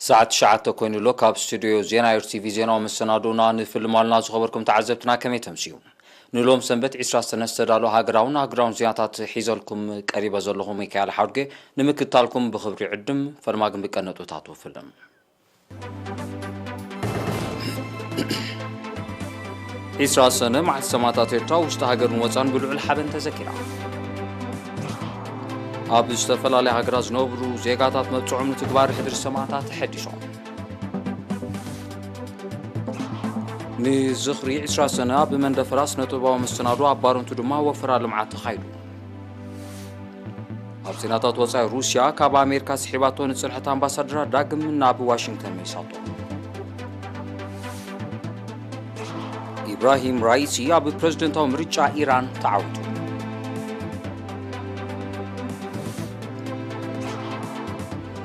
ሰዓት ትሽዓተ ኮይኑ ኣሎ። ካብ ስቱድዮ ዜና ኤር ቲ ቪ ዜናዊ መሰናዶና ንፍልማልና። ዝኸበርኩም ተዓዘብትና ከመይ ተምስዩ? ንሎም ሰንበት ዕስራ ሰነ ዝተዳለወ ሃገራውን ኣህጉራውን ዜናታት ሒዘልኩም ቀሪበ ዘለኹ ሚካኤል ሓድጌ። ንምክትታልኩም ብኽብሪ ዕድም። ፈለማ ግን ብቀነጡታት ወፍልም። ዕስራ ሰነ መዓልቲ ሰማእታት ኤርትራ ውሽጢ ሃገርን ወፃን ብልዑል ሓበን ተዘኪራ። ኣብ ዝተፈላለያ ሃገራት ዝነብሩ ዜጋታት መብፅዖም ንትግባር ሕድሪ ሰማእታት ተሐዲሶም። ንዝኽሪ ዕስራ ሰነ ኣብ መንደፈራ ስነ ጥበባዊ መሰናዶ ኣብ ባረንቱ ድማ ወፈራ ልምዓት ተኻይዱ። ኣብ ዜናታት ወጻኢ ሩስያ ካብ ኣሜሪካ ስሒባቶ ንጽንሐት ኣምባሳደራ ዳግም ናብ ዋሽንግተን መሊሳቶ። ኢብራሂም ራኢሲ ኣብ ፕረዚደንታዊ ምርጫ ኢራን ተዓዊቱ።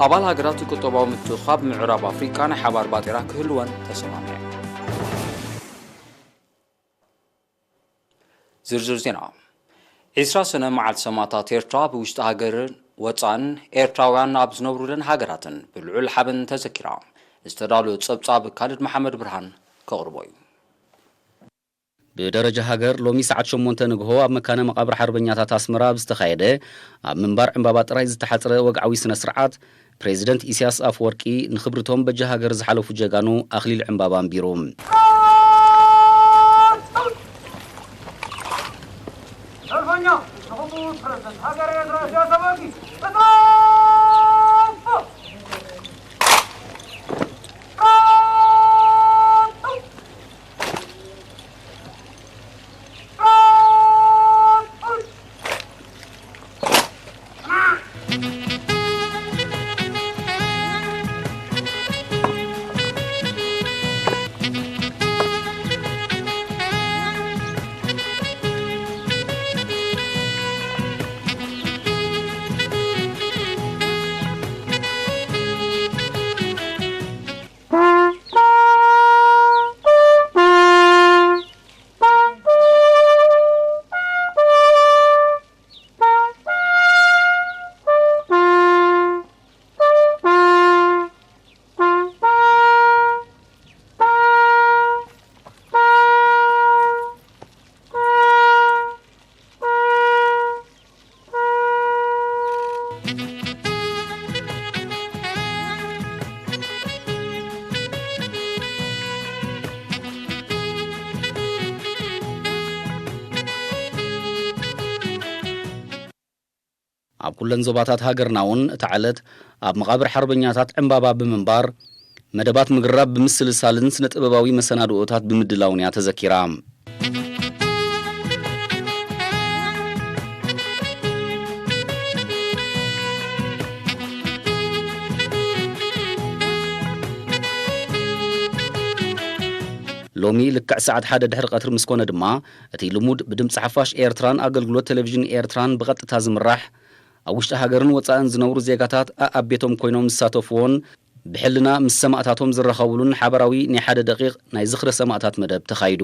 ኣባል ሃገራት ቁጠባዊ ምትእኻብ ምዕራብ ኣፍሪቃ ናይ ሓባር ባጤራ ክህልወን ተሰማምዐ። ዝርዝር ዜና። ዕስራ ሰነ መዓልቲ ሰማእታት ኤርትራ ብውሽጢ ሃገርን ወጻን ኤርትራውያን ኣብ ዝነብሩለን ሃገራትን ብልዑል ሓበን ተዘኪራ። ዝተዳለወ ጸብጻብ ካልድ መሓመድ ብርሃን ከቕርቦ እዩ። ብደረጃ ሃገር ሎሚ ሰዓት ሸሞንተ ንግሆ ኣብ መካነ መቓብር ሓርበኛታት ኣስመራ ኣብ ዝተኻየደ ኣብ ምንባር ዕምባባ ጥራይ ዝተሓጽረ ወግዓዊ ስነ ስርዓት፣ ፕሬዚደንት ኢሳያስ ኣፈወርቂ ንኽብርቶም በጃ ሃገር ዝሓለፉ ጀጋኑ ኣኽሊል ዕምባባ ኣንቢሩ። ሰልፈኛ ንኽቡር ፕረዚደንት ሃገር ኤርትራ ኢሳያስ ኣፈወርቂ። ኣብ ኩለን ዞባታት ሃገርና እውን እታ ዕለት ኣብ መቓብር ሓርበኛታት ዕምባባ ብምንባር፣ መደባት ምግራብ ብምስልሳልን ስነ ጥበባዊ መሰናድኦታት ብምድላውን እያ ተዘኪራ። ሎሚ ልክዕ ሰዓት ሓደ ድሕሪ ቀትሪ ምስ ኮነ ድማ፣ እቲ ልሙድ ብድምፂ ሓፋሽ ኤርትራን ኣገልግሎት ቴሌቪዥን ኤርትራን ብቐጥታ ዝምራሕ፣ ኣብ ውሽጢ ሃገርን ወጻእን ዝነብሩ ዜጋታት ኣኣብ ቤቶም ኮይኖም ዝሳተፍዎን ብሕልና ምስ ሰማእታቶም ዝራኸቡሉን ሓባራዊ ናይ ሓደ ደቂቕ ናይ ዝኽረ ሰማእታት መደብ ተኻይዱ።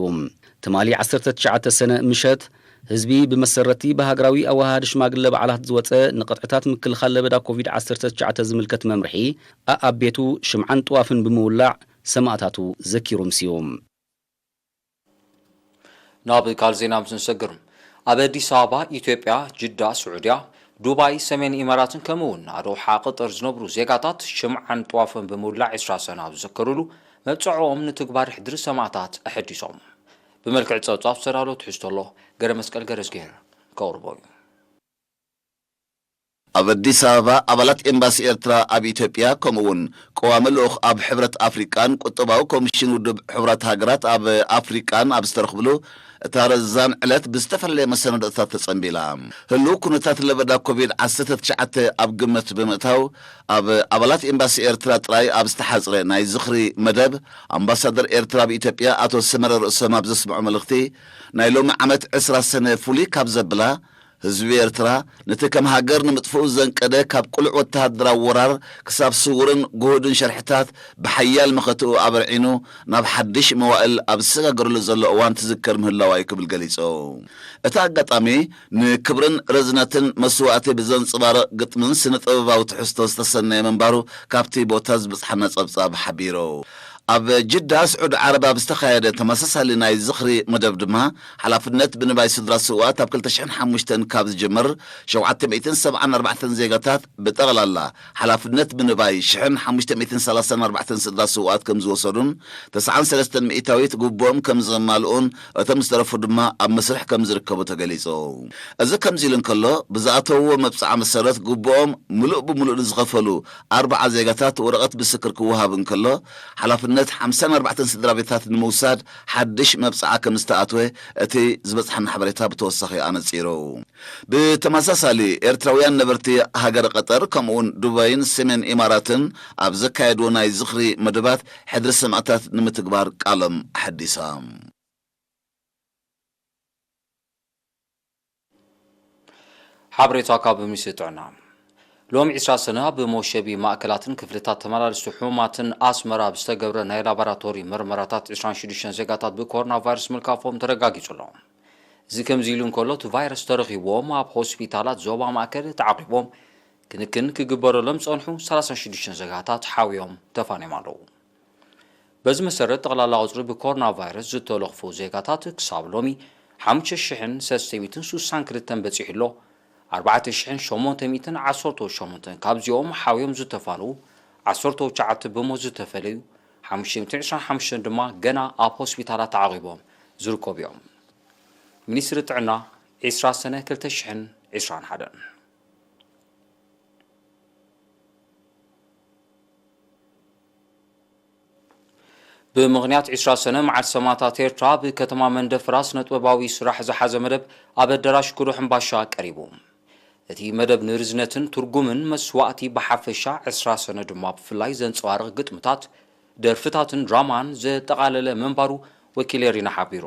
ትማሊ ዓሰርተ ትሽዓተ ሰነ ምሸት፣ ህዝቢ ብመሰረቲ ብሃገራዊ ኣወሃሃዲ ሽማግለ በዓላት ዝወጸ ንቕጥዕታት ምክልኻል ለበዳ ኮቪድ ዓሰርተ ትሽዓተ ዝምልከት መምርሒ ኣኣብ ቤቱ ሽምዓን ጥዋፍን ብምውላዕ ሰማእታቱ ዘኪሩ ኣምስዩ። ናብ ካልእ ዜና ምስ ንሰግር፣ ኣብ ኣዲስ ኣበባ፣ ኢትዮጵያ፣ ጅዳ፣ ስዑድያ፣ ዱባይ፣ ሰሜን ኢማራትን ከምኡ እውን ኣብ ዶሓ ቀጠር ዝነብሩ ዜጋታት ሽምዓን ጥዋፍን ብምውላዕ ዕስራ ሰነ ኣብ ዝዘከሩሉ መብጽዖኦም ንትግባር ሕድሪ ሰማእታት ኣሐዲሶም። ብመልክዕ ጸብጻብ ዝተዳሎ ትሕዝቶ ኣሎ፣ ገረ መስቀል ገረዝጌር ከቕርቦ እዩ። ኣብ ኣዲስ ኣበባ ኣባላት ኤምባሲ ኤርትራ ኣብ ኢትዮጵያ ከምኡ እውን ቀዋሚ ልኡኽ ኣብ ሕብረት ኣፍሪቃን ቁጠባዊ ኮሚሽን ውድብ ሕቡራት ሃገራት ኣብ ኣፍሪቃን ኣብ ዝተረኽብሉ እታ ረዛን ዕለት ብዝተፈላለየ መሰናድኦታት ተጸንቢላ። ህሉው ኩነታት ለበዳ ኮቪድ ዓሰርተ ትሽዓተ ኣብ ግምት ብምእታው ኣብ ኣባላት ኤምባሲ ኤርትራ ጥራይ ኣብ ዝተሓጽረ ናይ ዝኽሪ መደብ ኣምባሳደር ኤርትራ ኣብ ኢትዮጵያ ኣቶ ሰመረ ርእሶም ኣብ ዘስምዖ መልእኽቲ ናይ ሎሚ ዓመት ዕስራ ሰነ ፍሉይ ካብ ዘብላ ህዝቢ ኤርትራ ነቲ ከም ሃገር ንምጥፍኡ ዘንቀደ ካብ ቅሉዕ ወተሃደራዊ ወራር ክሳብ ስዉርን ግሁድን ሸርሕታት ብሓያል መኸትኡ ኣበርዒኑ ናብ ሓድሽ መዋእል ኣብ ዝሰጋገረሉ ዘሎ እዋን ትዝክር ምህላዋ እዩ ክብል ገሊጹ። እቲ ኣጋጣሚ ንክብርን ርዝነትን መስዋእቲ ብዘንጽባርቕ ግጥምን ስነ ጥበባዊ ትሕዝቶ ዝተሰነየ ምንባሩ ካብቲ ቦታ ዝበጽሓና ጸብጻብ ሓቢሩ። ኣብ ጅዳ ስዑዲ ዓረብ ኣብ ዝተኻየደ ተመሳሳሊ ናይ ዝኽሪ መደብ ድማ ሓላፍነት ብንባይ ስድራ ስውኣት ኣብ ክልተ ሽሕን ሓሙሽተን ካብ ዝጅምር ሸውዓተ ሚእትን ሰብዓን ኣርባዕተን ዜጋታት ብጠቕላላ ሓላፍነት ብንባይ ሽሕን ሓሙሽተ ሚእትን ሰላሳን ኣርባዕተን ስድራ ስውኣት ከም ዝወሰዱን ተስዓን ሰለስተን ሚእታዊት ግቡኦም ከም ዘማልኡን እቶም ዝተረፉ ድማ ኣብ መስርሕ ከም ዝርከቡ ተገሊጹ። እዚ ከምዚ ኢሉ እንከሎ ብዝኣተውዎ መብጽዓ መሰረት ግቡኦም ምሉእ ብምሉእ ንዝኸፈሉ ኣርባዓ ዜጋታት ወረቐት ምስክር ክወሃብ እንከሎ ሓላፍነት ሓምሳን ኣርባዕተን ስድራ ቤታት ንምውሳድ ሓድሽ መብጽዓ ከም ዝተኣትወ እቲ ዝበጽሓና ሓበሬታ ብተወሳኺ ኣነጺሩ። ብተመሳሳሊ ኤርትራውያን ነበርቲ ሃገረ ቀጠር ከምኡውን ዱባይን ሰሜን ኢማራትን ኣብ ዘካየድዎ ናይ ዝኽሪ መደባት ሕድሪ ሰማእታት ንምትግባር ቃሎም ኣሐዲሶም። ሓበሬታ ካብ ሚኒስትሪ ጥዕና። ሎሚ ዕስራ ሰነ ኣብ መወሸቢ ማእከላትን ክፍልታት ተመላለስቲ ሕሙማትን ኣስመራ ብዝተገብረ ናይ ላቦራቶሪ መርመራታት ዕስራን ሽዱሽተን ዜጋታት ብኮሮና ቫይረስ ምልካፎም ተረጋጊጹ ኣሎ። እዚ ከምዚ ኢሉ እንከሎ እቲ ቫይረስ ተረኺብዎም ኣብ ሆስፒታላት ዞባ ማእከል ተዓቂቦም ክንክን ክግበረሎም ዝጸንሑ ሰላሳን ሽዱሽተን ዜጋታት ሓውዮም ተፋንዮም ኣለዉ። በዚ መሰረት ጠቕላላ ቁጽሪ ብኮሮና ቫይረስ ዝተለኽፉ ዜጋታት ክሳብ ሎሚ ሓሙሽተ ሽሕን ሰለስተ ሚእትን ስሳን ክልተን በጺሑ ኣሎ። ኣርባዕተ ሽሕን ሸሞንተ ሚእትን ዓሰርተ ሸሞንተን ካብዚኦም ሓውዮም ዝተፋንዉ፣ ዓሰርተ ትሽዓተ ብሞት ዝተፈለዩ፣ ሓሙሽተ ሚእትን ዕስራን ሓሙሽተን ድማ ገና ኣብ ሆስፒታላት ተዓቒቦም ዝርከቡ እዮም። ሚኒስትሪ ጥዕና፣ ዕስራ ሰነ ክልተ ሽሕን ዕስራን ሓደን። ብምኽንያት ዕስራ ሰነ መዓልቲ ሰማእታት ኤርትራ፣ ኣብ ከተማ መንደፈራ ስነ-ጥበባዊ ስራሕ ዝሓዘ መደብ ኣብ ኣዳራሽ ኩዶ ሕምባሻ ቀሪቡ። እቲ መደብ ንርዝነትን ትርጉምን መስዋእቲ ብሓፈሻ፣ ዕስራ ሰነ ድማ ብፍላይ ዘንጸባርቕ ግጥምታት፣ ደርፍታትን ድራማን ዘጠቓለለ ምንባሩ ወኪል ኤሪና ሓቢሩ።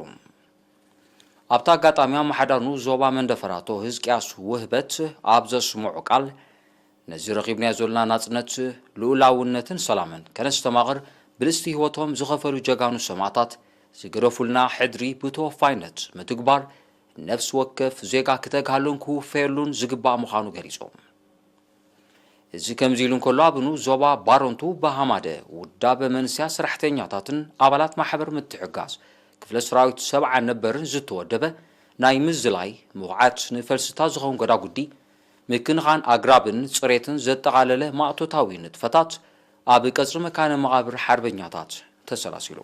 ኣብቲ ኣጋጣሚ ኣመሓዳሪ ንኡስ ዞባ መንደፈራ ኣቶ ህዝቅያስ ውህበት ኣብ ዘስምዖ ቃል፣ ነዚ ረኺብናዮ ዘለና ናጽነት፣ ልኡላውነትን ሰላምን ከነስተማቕር ብልጽቲ ህይወቶም ዝኸፈሉ ጀጋኑ ሰማእታት ዝገደፉልና ሕድሪ ብተወፋይነት ምትግባር ነፍሲ ወከፍ ዜጋ ክተግሃሉን ክውፈየሉን ዝግባእ ምዃኑ ገሊጾም። እዚ ከምዚ ኢሉ እንከሎ፣ ኣብ ንኡስ ዞባ ባረንቱ ብሃማደ ውዳበ መንስያ ሰራሕተኛታትን ኣባላት ማሕበር ምትሕግጋዝ ክፍለ ሰራዊት ሰብዓ ነበርን ዝተወደበ ናይ ምዝላይ ምውዓት ንፈልስታት ዝኸውን ገዳጉዲ፣ ምክንኻን ኣግራብን ጽሬትን ዘጠቓለለ ማእቶታዊ ንጥፈታት ኣብ ቀጽሪ መካነ መቓብር ሓርበኛታት ተሰላሲሉ።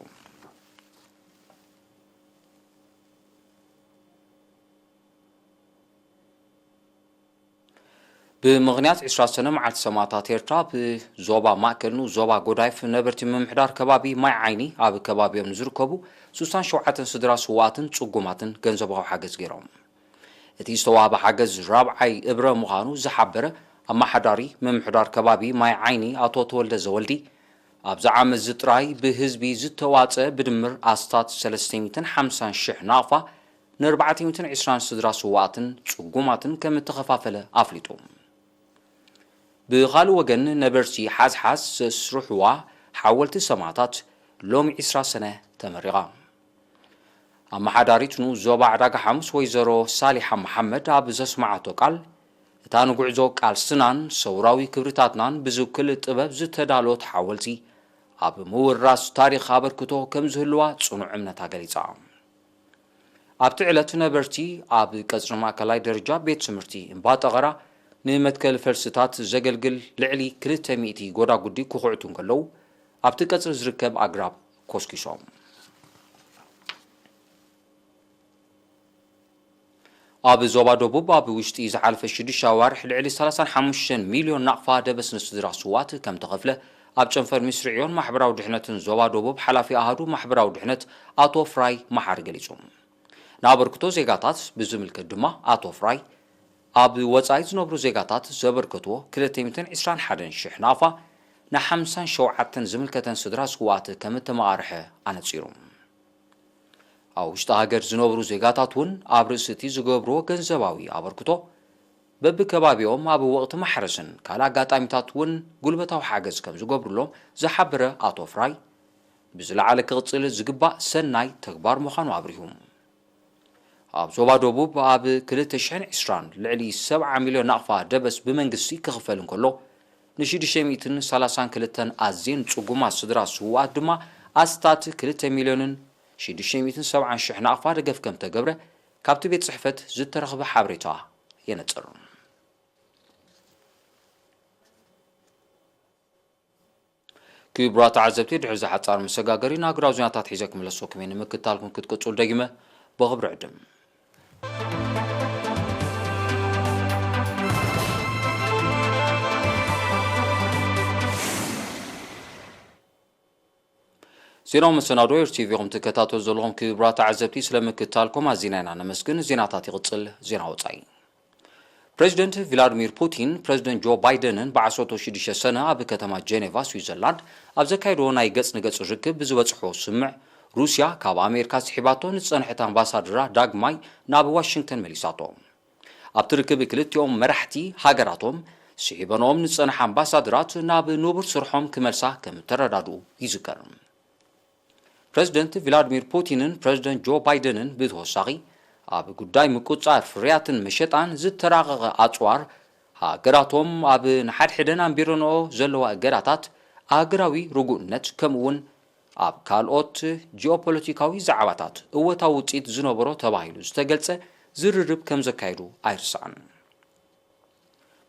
ብምኽንያት ዕስራ ሰነ መዓልቲ ሰማእታት ኤርትራ፣ ብዞባ ማእከል ንኡስ ዞባ ጎዳይፍ ነበርቲ ምምሕዳር ከባቢ ማይ ዓይኒ ኣብ ከባቢኦም ንዝርከቡ ስሳን ሸውዓተን ስድራ ስውኣትን ጽጉማትን ገንዘባዊ ሓገዝ ገይሮም። እቲ ዝተዋህበ ሓገዝ ራብዓይ እብረ ምዃኑ ዝሓበረ ኣመሓዳሪ ምምሕዳር ከባቢ ማይ ዓይኒ ኣቶ ተወልደ ዘወልዲ፣ ኣብዚ ዓመት እዚ ጥራይ ብህዝቢ ዝተዋጸ ብድምር ኣስታት ሰለስተ ሚእትን ሓምሳን ሽሕ ናቕፋ ንኣርባዕተ ሚእትን ዕስራን ስድራ ስውኣትን ጽጉማትን ከም እተኸፋፈለ ኣፍሊጡ። ብኻልእ ወገን፣ ነበርቲ ሓዝሓዝ ዘስርሕዋ ሓወልቲ ሰማእታት ሎሚ ዕስራ ሰነ ተመሪቓ። ኣመሓዳሪት ንኡስ ዞባ ዕዳጋ ሓሙስ ወይዘሮ ሳሊሓ መሓመድ ኣብ ዘስመዓቶ ቃል፣ እታ ንጉዕዞ ቃልስናን ሰውራዊ ክብርታትናን ብዝውክል ጥበብ ዝተዳለወት ሓወልቲ፣ ኣብ ምውራስ ታሪኽ ኣበርክቶ ከም ዝህልዋ ጽኑዕ እምነታ ገሊጻ። ኣብቲ ዕለት ነበርቲ ኣብ ቀጽሪ ማእከላይ ደረጃ ቤት ትምህርቲ እምባ ጠቐራ ንመትከል ፈልስታት ዘገልግል ልዕሊ ክልተ ሚእቲ ጎዳጉዲ ክኹዕቱ እንከለዉ፣ ኣብቲ ቀጽሪ ዝርከብ ኣግራብ ኮስኪሶም። ኣብ ዞባ ደቡብ ኣብ ውሽጢ ዝሓለፈ ሽዱሽተ ኣዋርሕ ልዕሊ ሰላሳን ሓሙሽተን ሚልዮን ናቕፋ ደበስ ንስድራ ስዋት ከም ተኸፍለ ኣብ ጨንፈር ሚኒስትሪ ዕዮን ማሕበራዊ ድሕነትን ዞባ ደቡብ ሓላፊ ኣሃዱ ማሕበራዊ ድሕነት ኣቶ ፍራይ መሓሪ ገሊጹ። ንኣበርክቶ ዜጋታት ብዝምልከት ድማ ኣቶ ፍራይ፣ ኣብ ወጻኢ ዝነብሩ ዜጋታት ዘበርከትዎ ክልተ ሚእትን ዕስራን ሓደን ሽሕ ናቕፋ ንሓምሳን ሸውዓተን ዝምልከተን ስድራ ስውኣት ከም እተመቓርሐ ኣነጺሩ። ኣብ ውሽጢ ሃገር ዝነብሩ ዜጋታት እውን ኣብ ርእሲ እቲ ዝገብርዎ ገንዘባዊ ኣበርክቶ በብከባቢኦም ኣብ ወቕቲ ማሕረስን ካልእ ኣጋጣሚታት እውን ጉልበታዊ ሓገዝ ከም ዝገብሩሎም ዝሓበረ ኣቶ ፍራይ፣ ብዝለዓለ ክቕጽል ዝግባእ ሰናይ ተግባር ምዃኑ ኣብሪሁ። ኣብ ዞባ ደቡብ ኣብ ክልተ ሽሕን ዕስራን ልዕሊ ሰብዓ ሚልዮን ናቕፋ ደበስ ብመንግስቲ ክኽፈል እንከሎ፣ ንሽዱሽተ ሚእትን ሰላሳን ክልተን ኣዝየን ጽጉማት ስድራ ስዉኣት ድማ ኣስታት ክልተ ሚልዮንን ሽዱሽተ ሚእትን ሰብዓን ሽሕ ናቕፋ ደገፍ ከም ተገብረ ካብቲ ቤት ጽሕፈት ዝተረኽበ ሓበሬታ የነጽር። ክቡራት ተዓዘብቲ፣ ድሕሪ እዚ ሓጻር መሰጋገሪ ንኣህጉራዊ ዜናታት ሒዘ ክምለሰኩም እየ። ንምክትታልኩም ክትቅጽሉ ደጊመ ብኽብሪ ዕድም። ዜናዊ መሰናዶ ኤር ቲቪ ኢኹም ትከታተሉ ዘለኹም። ክቡራት ተዓዘብቲ፣ ስለ ምክትታልኩም ኣዚና ኢና ነመስግን። ዜናታት ይቕጽል። ዜና ወጻኢ። ፕሬዚደንት ቪላድሚር ፑቲን፣ ፕሬዚደንት ጆ ባይደንን ብዓሰርተ ሽዱሽተ ሰነ ኣብ ከተማ ጀኔቫ ስዊዘርላንድ ኣብ ዘካየድዎ ናይ ገጽ ንገጽ ርክብ ብዝበጽሖ ስምምዕ፣ ሩስያ ካብ ኣሜሪካ ስሒባቶ ንዝጸንሐት ኣምባሳደራ ዳግማይ ናብ ዋሽንግተን መሊሳቶ። ኣብቲ ርክብ ክልቲኦም መራሕቲ ሃገራቶም ስሒበንኦም ንዝጸንሓ ኣምባሳደራት ናብ ንቡር ስርሖም ክመልሳ ከም እተረዳድኡ ይዝከር። ፕሬዚደንት ቪላድሚር ፑቲንን ፕሬዚደንት ጆ ባይደንን ብተወሳኺ ኣብ ጉዳይ ምቁጽጻር ፍርያትን መሸጣን ዝተራቐቐ ኣጽዋር ሃገራቶም ኣብ ንሓድሕደን ኣንቢረንኦ ዘለዋ እገዳታት ኣህጉራዊ ርጉእነት ከምኡ እውን ኣብ ካልኦት ጂኦፖለቲካዊ ዛዕባታት እወታዊ ውጽኢት ዝነበሮ ተባሂሉ ዝተገልጸ ዝርርብ ከም ዘካየዱ ኣይርሳዕን።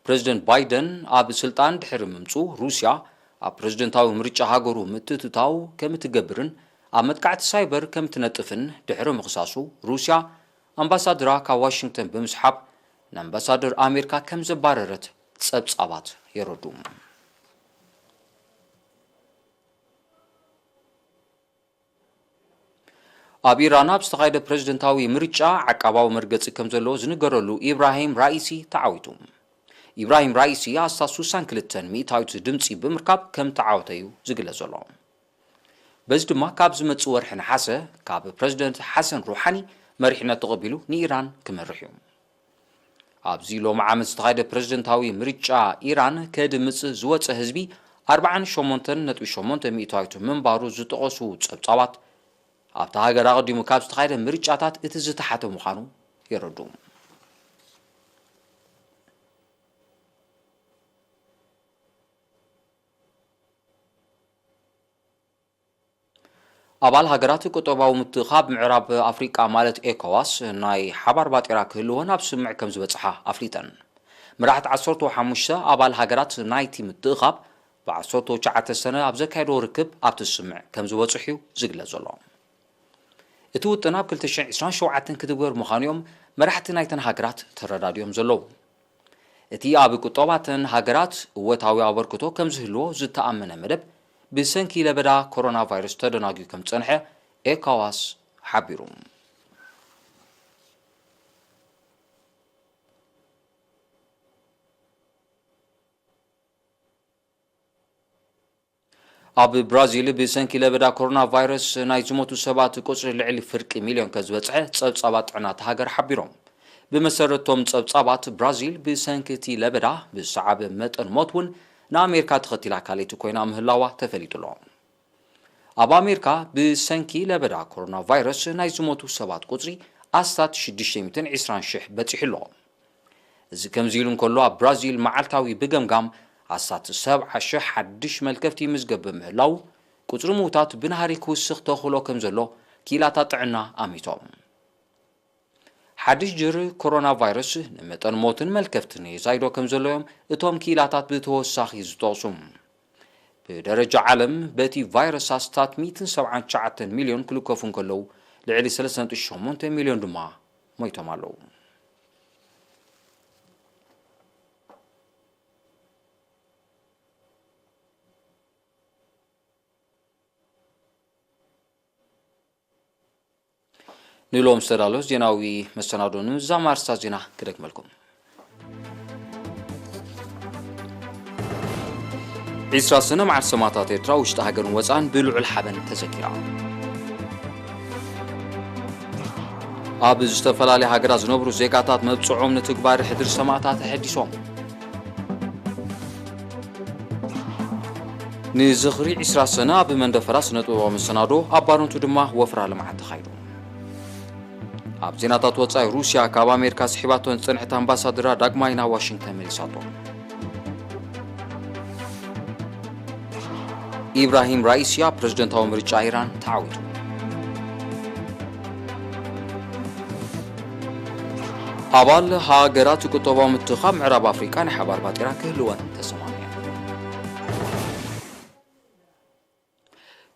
ፕሬዚደንት ባይደን ኣብ ስልጣን ድሕሪ ምምጽኡ፣ ሩስያ ኣብ ፕሬዚደንታዊ ምርጫ ሃገሩ ምትእትታው ከም እትገብርን ኣብ መጥቃዕቲ ሳይበር ከም እትነጥፍን ድሕሪ ምኽሳሱ፣ ሩስያ ኣምባሳደራ ካብ ዋሽንግተን ብምስሓብ፣ ንኣምባሳደር ኣሜሪካ ከም ዘባረረት ጸብጻባት የረድኡ። ኣብ ኢራን ኣብ ዝተኻየደ ፕሬዝደንታዊ ምርጫ ዓቃባዊ መርገጺ ከም ዘለዎ ዝንገረሉ ኢብራሂም ራኢሲ ተዓዊቱ። ኢብራሂም ራኢሲ ኣስታት ስሳን ክልተን ሚእታዊት ድምጺ ብምርካብ ከም ተዓወተ እዩ ዝግለጽ ዘሎ። በዚ ድማ ካብ ዝመጽእ ወርሒ ነሓሰ ካብ ፕሬዝደንት ሓሰን ሩሓኒ መሪሕነት ተቐቢሉ ንኢራን ክመርሕ እዩ። ኣብዚ ሎሚ ዓመት ዝተኻየደ ፕሬዝደንታዊ ምርጫ ኢራን ከድምጽ ዝወጸ ህዝቢ ኣርብዓን ሸሞንተን ነጥቢ ሸሞንተ ሚእታዊት ምንባሩ ዝጠቐሱ ጸብጻባት፣ ኣብታ ሃገር ኣቐዲሙ ካብ ዝተኻየደ ምርጫታት እቲ ዝተሓተ ምዃኑ የረድኡ። ኣባል ሃገራት ቁጠባዊ ምትእኻብ ምዕራብ ኣፍሪቃ ማለት ኤኮዋስ ናይ ሓባር ባጤራ ክህልወን ኣብ ስምምዕ ከም ዝበጽሓ ኣፍሊጠን። መራሕቲ ዓሰርተ ሓሙሽተ ኣባል ሃገራት ናይቲ ምትእኻብ ብዓሰርተ ትሽዓተ ሰነ ኣብ ዘካየድዎ ርክብ ኣብቲ ስምምዕ ከም ዝበጽሑ እዩ ዝግለጽ ዘሎ። እቲ ውጥን ኣብ ክልተ ሽሕን ዕስራን ሸውዓተን ክትግበር ምዃኑ እዮም መራሕቲ ናይተን ሃገራት ተረዳዲኦም ዘለዉ። እቲ ኣብ ቁጠባተን ሃገራት እወታዊ ኣበርክቶ ከም ዝህልዎ ዝተኣመነ መደብ፣ ብሰንኪ ለበዳ ኮሮና ቫይረስ ተደናጉዩ ከም ዝጸንሐ ኤካዋስ ሓቢሩ። ኣብ ብራዚል ብሰንኪ ለበዳ ኮሮና ቫይረስ ናይ ዝሞቱ ሰባት ቁጽሪ ልዕሊ ፍርቂ ሚልዮን ከም ዝበጽሐ ጸብጻባት ጥዕና እታ ሃገር ሓቢሮም። ብመሰረት እቶም ጸብጻባት፣ ብራዚል ብሰንኪ እቲ ለበዳ ብዝሰዓበ መጠን ሞት እውን ንኣሜሪካ ተኸቲላ ካልኣይቲ ኮይና ምህላዋ ተፈሊጡ ኣሎ። ኣብ ኣሜሪካ ብሰንኪ ለበዳ ኮሮና ቫይረስ ናይ ዝሞቱ ሰባት ቁጽሪ ኣስታት ሽዱሽተ ሚእትን ዕስራን ሽሕ በጺሑ ኣሎ። እዚ ከምዚ ኢሉ እንከሎ፣ ኣብ ብራዚል መዓልታዊ ብገምጋም ኣስታት ሰብዓ ሽሕ ሓድሽ መልከፍቲ ይምዝገብ ብምህላው፣ ቁጽሪ ምዉታት ብናህሪ ክውስኽ ተኽእሎ ከም ዘሎ ክኢላታት ጥዕና ኣሚቶም። ሓድሽ ጅር ኮሮና ቫይረስ ንመጠን ሞትን መልከፍትን የዛይዶ ከም ዘሎ እዮም እቶም ክኢላታት ብተወሳኺ ዝጠቕሱ። ብደረጃ ዓለም በቲ ቫይረስ ኣስታት ሚእትን ሰብዓን ትሽዓተን ሚልዮን ክልከፉ እንከለዉ፣ ልዕሊ ሰለስተ ነጥቢ ሸሞንተ ሚልዮን ድማ ሞይቶም ኣለዉ። ንሎም ዝተዳሎ ዜናዊ መሰናዶ ንምዝዛም ኣርእስታት ዜና ክደግመልኩም። ዒስራ ሰነ መዓልቲ ሰማእታት ኤርትራ ውሽጢ ሃገርን ወጻእን ብልዑል ሓበን ተዘኪራ። ኣብ ዝተፈላለያ ሃገራት ዝነብሩ ዜጋታት መብጽዖም ንትግባር ሕድሪ ሰማእታት ተሐዲሶም። ንዝኽሪ ዕስራ ሰነ ኣብ መንደፈራ ስነ ጥበባዊ መሰናዶ፣ ኣብ ባረንቱ ድማ ወፍራ ልምዓት ተኻይዱ። ኣብ ዜናታት ወጻኢ፣ ሩስያ ካብ ኣሜሪካ ስሒባቶ ዝጸንሐት ኣምባሳደራ ዳግማይ ናብ ዋሽንግተን መሊሳቶ። ኢብራሂም ራኢሲ ኣብ ፕረዚደንታዊ ምርጫ ኢራን ተዓዊቱ። ኣባል ሃገራት ቁጠባዊ ምትኻብ ምዕራብ ኣፍሪቃ ናይ ሓባር ባጤራ ክህልወን ተሰማሚዐን።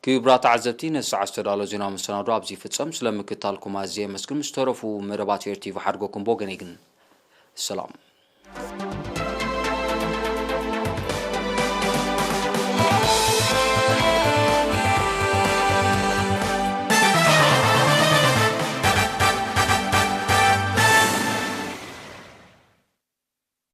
ክቡራት ተዓዘብቲ፣ ነዚ ሰዓት ዝተዳሎ ዜና መሰናዶ ኣብዚ ይፍጸም። ስለ ምክትታልኩም ኣዝየ የመስግን። ምስ ተረፉ መደባት ኤር ቲቪ ሓድጎኩም ብወገነይ ግን ሰላም።